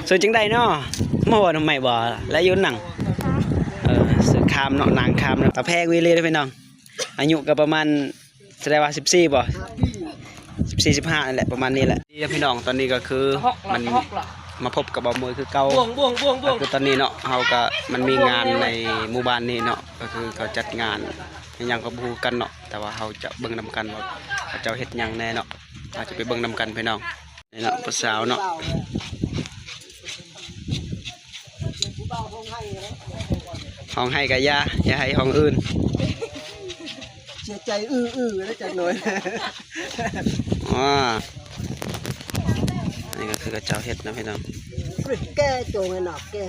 ຊື່ຈັ່ງໃດເນາະ? ມາເວົ້ານຳໃໝ່ບໍ່? ແລະຢູ່ໜັງ ເອີ ຊື່ຄາມເນາະ ນາງຄາມເນາະ. ຕາແພງອີ່ຫຼີເດີພີ່ນ້ອງ. ອາຍຸກໍປະມານ ສະແດງວ່າສິບສີ່ບໍ່? ສິບສີ່ ສິບຫ້າ ນັ້ນແຫຼະ ປະມານນີ້ແຫຼະ. ນີ້ລະພີ່ນ້ອງ ຕອນນີ້ກໍຄືມັນມາພົບກັບບ່າວໂມຍຄືເກົ່າ. ກໍຄືຕອນນີ້ເນາະ ເຮົາກໍ ມັນມີງານໃນໝູ່ບ້ານນີ້ເນາະ ກໍຄືເຂົາຈັດງານ ອີ່ຫຍັງກໍບໍ່ຮູ້ກັນເນາະ ແຕ່ວ່າເຮົາຈະເບິ່ງນຳກັນວ່າເຂົາເຈົ້າເຮັດຫຍັງແດ່ເນາະ. ເຮົາຈະໄປເບິ່ງນຳກັນພີ່ນ້ອງ. ນີ້ເນາະ ຜູ້ສາວເນາະ ຮ້ອງໄຫ້ກະຢ່າ ຢ່າໃຫ້ຮ້ອງອື່ນ. ເສຍໃຈອື້ໆແລ້ວຈັກໜ້ອຍ. ອໍ ນີ້ກໍຄືເຂົາເຈົ້າເຮັດນະພີ່ນ້ອງ. ແກ່ໂຈງໃຫ້ນອກແກ່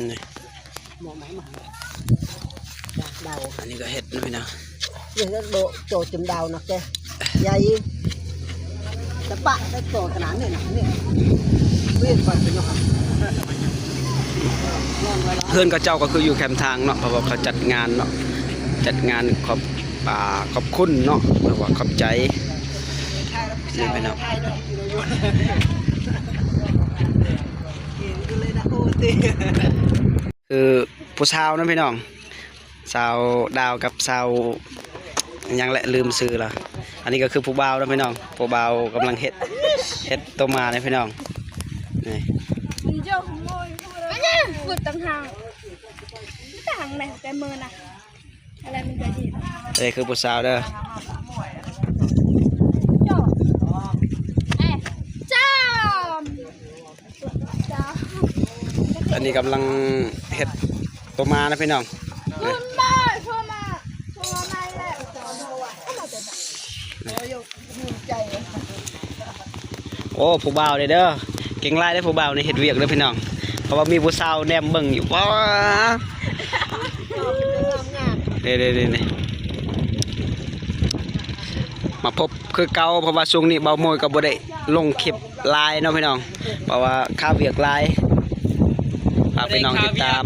ນີ້ ດາວ ອັນນີ້ກໍເຮັດນະພີ່ນ້ອງ. ນີ້ໂຕ ໂຕຈຳດາວນະແກ ໃຫຍ່ ຕະປະໄດ້ໂຕຂະໜາດນີ້ນະ ນີ້ ເວນໄປເນາະ. ເຮືອນເຂົາເຈົ້າກໍຄືຢູ່ແຄມທາງເນາະ ເພາະວ່າເຂົາຈັດງານເນາະ ຈັດງານຂອບ ອ່າ ຂອບຄຸນເນາະ ຫຼືວ່າຂອບໃຈ ນີ້ພີ່ນ້ອງ. ຄືຜູ້ສາວນະພີ່ນ້ອງ ສາວດາວກັບສາວຫຍັງແຫຼະ ລືມຊື່ລະ. ອັນນີ້ກໍຄືຜູ້ບ່າວນະພີ່ນ້ອງ ຜູ້ບ່າວກຳລັງເຮັດ ເຮັດໂຕມານະພີ່ນ້ອງ. ນີ້ ອັນນີ້ຄືຜູ້ສາວເດີ. ອັນນີ້ກຳລັງເຮັດໂຕມານະພີ່ນ້ອງ. ໂອ້ ຜູ້ບ່າວເດີ ເກັ່ງຫຼາຍເດີ ຜູ້ບ່າວນີ້ເຮັດວຽກເດີພີ່ນ້ອງ ເພາະວ່າມີຜູ້ສາວແນມເບິ່ງຢູ່. ວ້າ ເດ້ໆໆ ມາພົບຄືເກົ່າ ເພາະວ່າຊ່ວງນີ້ບ່າວໂມຍກໍບໍ່ໄດ້ລົງຄລິບຫຼາຍເນາະພີ່ນ້ອງ ເພາະວ່າຄາວຽກຫຼາຍ. ຝາກພີ່ນ້ອງຕິດຕາມ.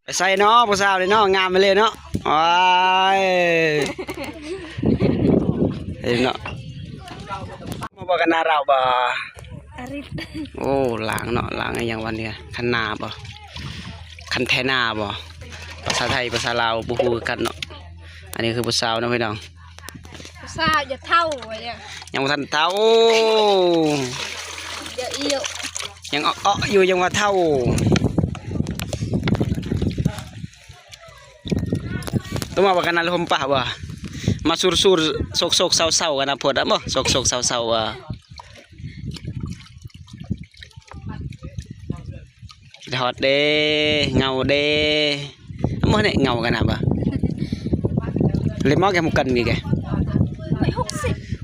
ໄປໃສເນາະ ຜູ້ສາວນີ້ເນາະ ງາມໄປເລີຍເນາະ. ໂອ້ຍ ເຫັນເນາະ ມາບໍ່ກັນນາລາວບໍ່? ອາຣິດ ໂອ້ ລ້າງເນາະ ລ້າງອີ່ຫຍັງວັນນີ້ ຄັນນາບໍ່ ຄັນແທນາບໍ່? ພາສາໄທພາສາລາວບໍ່ຮູ້ຄືກັນເນາະ. ອັນນີ້ຄືຜູ້ສາວເນາະພີ່ນ້ອງ. ຜູ້ສາວຢ່າເຖົ້າວ່າຫຍັງ ຍັງບໍ່ທັນເຖົ້າ ຢ່າອີ່ ຍັງເອາະໆຢູ່ ຍັງວ່າເຖົ້າ. ຕົວມາວ່າກັນນະ ລົມປະບໍ່ ມາສູດໆ ໂຊກໆເຊົາໆກັນນະ ໂພດນະບໍ່ ໂຊກໆເຊົາໆວ່າ. ຄິດຮອດເດ້ ເຫງົາເດ້ ບໍ່ແນ່ເຫງົາກັນນະບໍ່. ເລັມອອກແກໝູກັນນີ້ແກ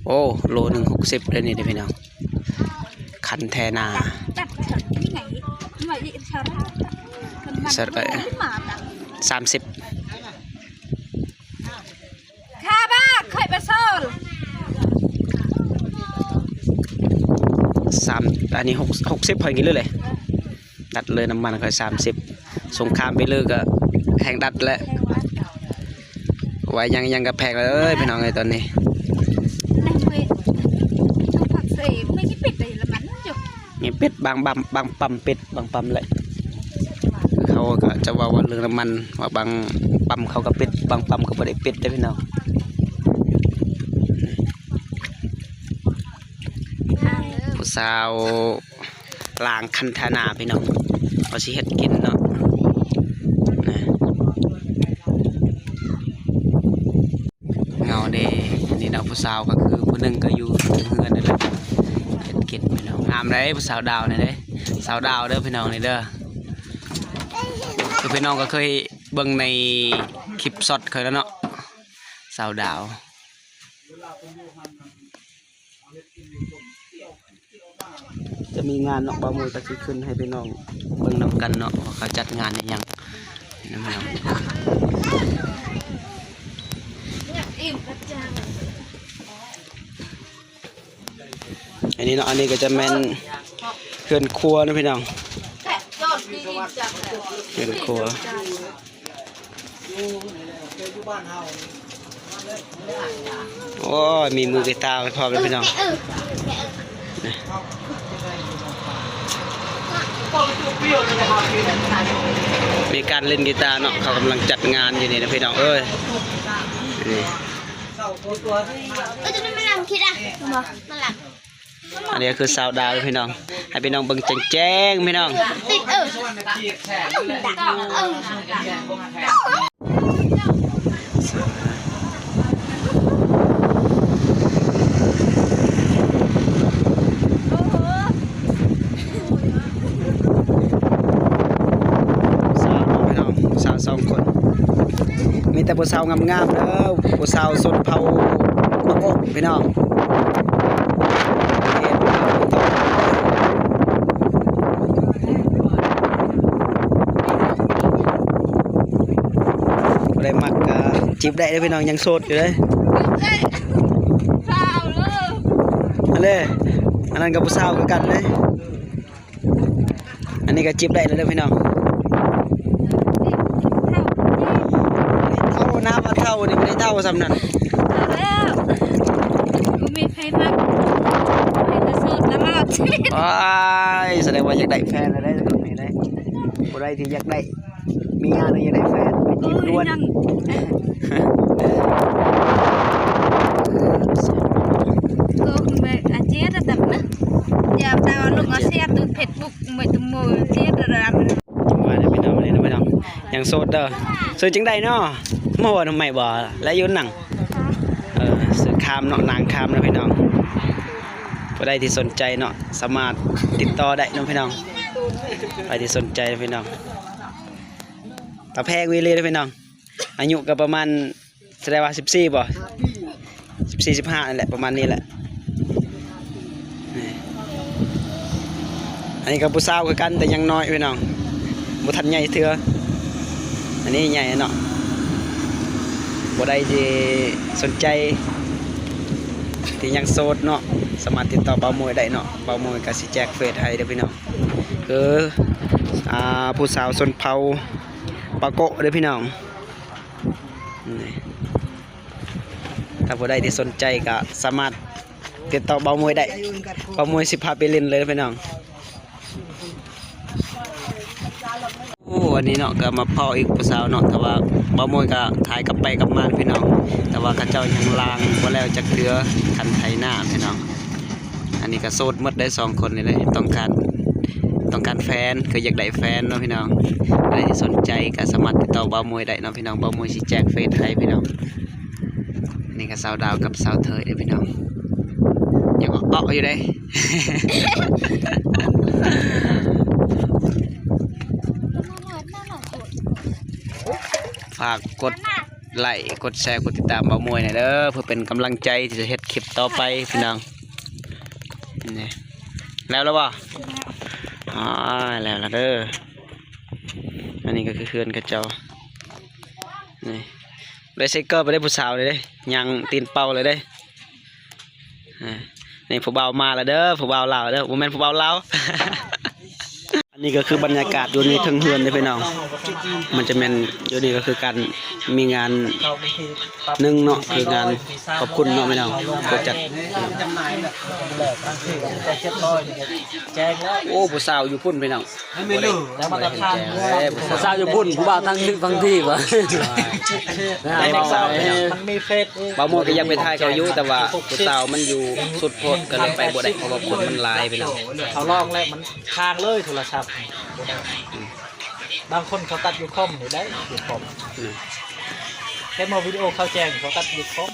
ໂອ້ ໂລໜຶ່ງຫົກສິບເດ້ນີ້ເດ້ພີ່ນ້ອງ. ຄັນແທນາ ສາມສິບ ຄ່າບ້າ ຂ້ອຍປະຊອນ ສາມ ອັນນີ້ຫົກ ຫົກສິບ ຂ້ອຍກິນເລີຍ ດັດເລີຍ ນ້ຳມັນຂ້ອຍສາມສິບ. ສົງຄາມໄປເລີຍກໍແຮງດັດແຫຼະ ວ່າຫຍັງຫຍັງກໍແພງເລີຍພີ່ນ້ອງເອີຍ ຕອນນີ້. ມີເປັດບາງບຳ ບາງປ້ຳເປັດ ບາງປ້ຳແຫຼະ ເຂົາກໍຈະເວົ້າເລື່ອງນ້ຳມັນ ວ່າບາງປ້ຳເຂົາກໍເປັດ ບາງປ້ຳກໍບໍ່ໄດ້ເປັດເດ້ພີ່ນ້ອງ. ຜູ້ສາວລ້າງຄັນທະນາພີ່ນ້ອງ ວ່າຊິເຮັດກິນເນາະ ນະ. ເຫງົາເດ້ ອັນນີ້ເນາະ ຜູ້ສາວກໍຄືຜູ້ໜຶ່ງກໍຢູ່ເທິງເຮືອນນັ້ນແຫຼະ ເຮັດກິນພີ່ນ້ອງ. ງາມເດ້ຜູ້ສາວດາວນີ້ເດ້ ສາວດາວເດີພີ່ນ້ອງນີ້ເດີ. ຄືພີ່ນ້ອງກໍເຄີຍເບິ່ງໃນຄລິບຊັອດຂ້ອຍແລ້ວເນາະ ສາວດາວ. ຈະມີງານເນາະ ບ່າວໂມຍກໍຊິຂຶ້ນໃຫ້ພີ່ນ້ອງເບິ່ງນຳກັນເນາະ ວ່າເຂົາຈັດງານອີ່ຫຍັງນະພີ່ນ້ອງ. ອັນນີ້ເນາະ ອັນນີ້ກໍຈະແມ່ນເຮືອນຄົວເນາະພີ່ນ້ອງ ເຮືອນຄົວ. ໂອ້ຍ ມີມືກີຕາໄປພ້ອມເລີຍພີ່ນ້ອງ. ມີການຫຼິ້ນກີຕາເນາະ ເຂົາກຳລັງຈັດງານຢູ່ນີ້ນະພີ່ນ້ອງເອີຍ. ນີ້ ເອີ ຕົວນີ້ມັນລັງຄິດອະ ມັນລັງ ອັນນີ້ກໍຄືຊາວດາວພີ່ນ້ອງ ໃຫ້ພີ່ນ້ອງເບິ່ງແຈ້ງໆ ພີ່ນ້ອງ ຕິດ ເອີ ເອີ. ສາວເນາະພີ່ນ້ອງ ສາວສອງຄົນ ມີແຕ່ຜູ້ສາວງາມໆເດີ ຜູ້ສາວຊົນເຜົ່າປາໂກະພີ່ນ້ອງ. ຜູ້ໃດມັກກໍຈີບໄດ້ເດີພີ່ນ້ອງ ຍັງໂສດຢູ່ເດີ. ອັນເດ ອັນນັ້ນກໍຜູ້ສາວຄືກັນເດ້. ອັນນີ້ກໍຈີບໄດ້ແລ້ວເດີພີ່ນ້ອງ. ເຖົ້ານະ ວ່າເຖົ້ານີ້ບໍ່ໄດ້ເຖົ້າສ່ຳນັ້ນ ເຖົ້າແລ້ວ ບໍ່ມີໃຜມັກ ໃຜກໍໂສດຕະຫຼອດຊີວິດ. ວ້າຍ ສະແດງວ່າຢາກໄດ້ແຟນແລ້ວເດ້ ຄົນນີ້ເດ້. ຜູ້ໃດທີ່ຢາກໄດ້ເມຍ ຫຼື ຢາກໄດ້ແຟນ ໄປຈີບດ່ວນ. ໂອ້ຍ ຍັງ Cô không về, à, chết rồi tập nữa. Giờ tao luôn có xe từ Facebook, mười từ mười, chết rồi làm. ວ່າເດີພີ່ນ້ອງ ວ່າເດີພີ່ນ້ອງ ຍັງໂສດເດີ. ຊື່ຈັ່ງໃດເນາະ? ມາຫົວນຳໃໝ່ບໍ່ ແລະ ຢູ່ໜັງ ເອີ ຊື່ຄາມເນາະ ນາງຄາມເນາະພີ່ນ້ອງ. ຜູ້ໃດທີ່ສົນໃຈເນາະ ສາມາດຕິດຕໍ່ໄດ້ເນາະພີ່ນ້ອງ ໃຜທີ່ສົນໃຈເນາະພີ່ນ້ອງ. ຕາແພງອີ່ຫຼີເດີພີ່ນ້ອງ ອາຍຸກໍປະມານ ສະແດງວ່າສິບສີ່ບໍ່ ສິບສີ່ ສິບຫ້າ ນີ້ແຫຼະ ປະມານນີ້ແຫຼະ. ນີ້ ອັນນີ້ກໍຜູ້ສາວຄືກັນ ແຕ່ຍັງນ້ອຍພີ່ນ້ອງ ບໍ່ທັນໃຫຍ່ເທື່ອ. ອັນນີ້ໃຫຍ່ເນາະ. ຜູ້ໃດທີ່ສົນໃຈ ທີ່ຍັງໂສດເນາະ ສາມາດຕິດຕໍ່ບ່າວມວຍໄດ້ເນາະ. ບ່າວມວຍກໍຊິແຈກເຟສໃຫ້ເດີພີ່ນ້ອງ ຄື ອ່າ ຜູ້ສາວຊົນເຜົ່າປາໂກະເດີພີ່ນ້ອງ. ນີ້ ຖ້າຜູ້ໃດທີ່ສົນໃຈກໍສາມາດຕິດຕໍ່ບ່າວມວຍໄດ້ ບ່າວມວຍຊິພາໄປຫຼິ້ນເລີຍພີ່ນ້ອງ. ໂອ້ ອັນນີ້ເນາະ ກໍມາພໍ້ອີກຜູ້ສາວເນາະ ແຕ່ວ່າບ່າວມວຍກໍຖ່າຍກັບໄປກັບມາພີ່ນ້ອງ ແຕ່ວ່າເຂົາເຈົ້າຍັງລ້າງບໍ່ແລ້ວຈັກເທື່ອ ຄັນໄຖນາພີ່ນ້ອງ. ອັນນີ້ກໍໂສດໝົດເດ້ ສອງຄົນນີ້ເດ້ ຕ້ອງການ ຕ້ອງການແຟນ ຄືຢາກໄດ້ແຟນເນາະພີ່ນ້ອງ. ໃຜທີ່ສົນໃຈກໍສາມາດຕິດຕໍ່ບ່າວມວຍໄດ້ເນາະພີ່ນ້ອງ ບ່າວມວຍຊິແຈກເຟສໃຫ້ພີ່ນ້ອງ. ນີ້ກໍສາວດາວກັບສາວເທີຍເດ້ພີ່ນ້ອງ ຍັງເອາະໆຢູ່ເດ້. ຝາກກົດ ໄລ້ ກົດແຊ ກົດຕິດຕາມບ່າວມວຍແດ່ເດີ ເພື່ອເປັນກຳລັງໃຈທີ່ຈະເຮັດຄລິບຕໍ່ໄປພີ່ນ້ອງ. ນີ້ ແລ້ວແລ້ວບໍ່? ອໍ ແລ້ວແລ້ວເດີ. ອັນນີ້ກໍຄືເຮືອນເຂົາເຈົ້າ ນີ້ ໄດ້ໃສ່ເກີບໄປໄດ້ຜູ້ສາວເດ້ ຍ່າງຕີນເປົ່າເລີຍເດ້. ອ່າ ນີ້ຜູ້ບ່າວມາແລ້ວເດີ ຜູ້ບ່າວລາວເດີ ບໍ່ແມ່ນຜູ້ບ່າວລາວ. ອັນນີ້ກໍຄືບັນຍາກາດຢູ່ໃນເທິງເຮືອນເດ້ພີ່ນ້ອງ ມັນຈະແມ່ນຢູ່ນີ້ກໍຄືການມີງານໜຶ່ງເນາະ ຄືງານຂອບຄຸນເນາະພີ່ນ້ອງ ຜູ້ຈັດ. ໂອ້ ຜູ້ສາວຢູ່ພຸ້ນພີ່ນ້ອງ. ຜູ້ສາວຢູ່ພຸ້ນ ຜູ້ບ່າວທັງທິດທັງທີບ. ບໍ່ມີເຟສ ບ່າວມວຍກໍຢາກໄປຖ່າຍເຂົາຢູ່ ແຕ່ວ່າຜູ້ສາວມັນຢູ່ສຸດໂພດ ກໍເລີຍໄປບໍ່ໄດ້ ເພາະວ່າຄົນມັນຫຼາຍພີ່ນ້ອງ. ເຂົາລອງແລ້ວມັນຄ້າງເລີຍໂທລະສັບ ບໍ່ໄດ້. ບາງຄົນເຂົາຕັດຢູ່ຄອມນີ້ໄດ້ ຢູ່ຄອມ ອືມ ເຫັນບໍ່ ວິດີໂອເຂົາແຈ້ງ ເຂົາຕັດຢູ່ຄອມ.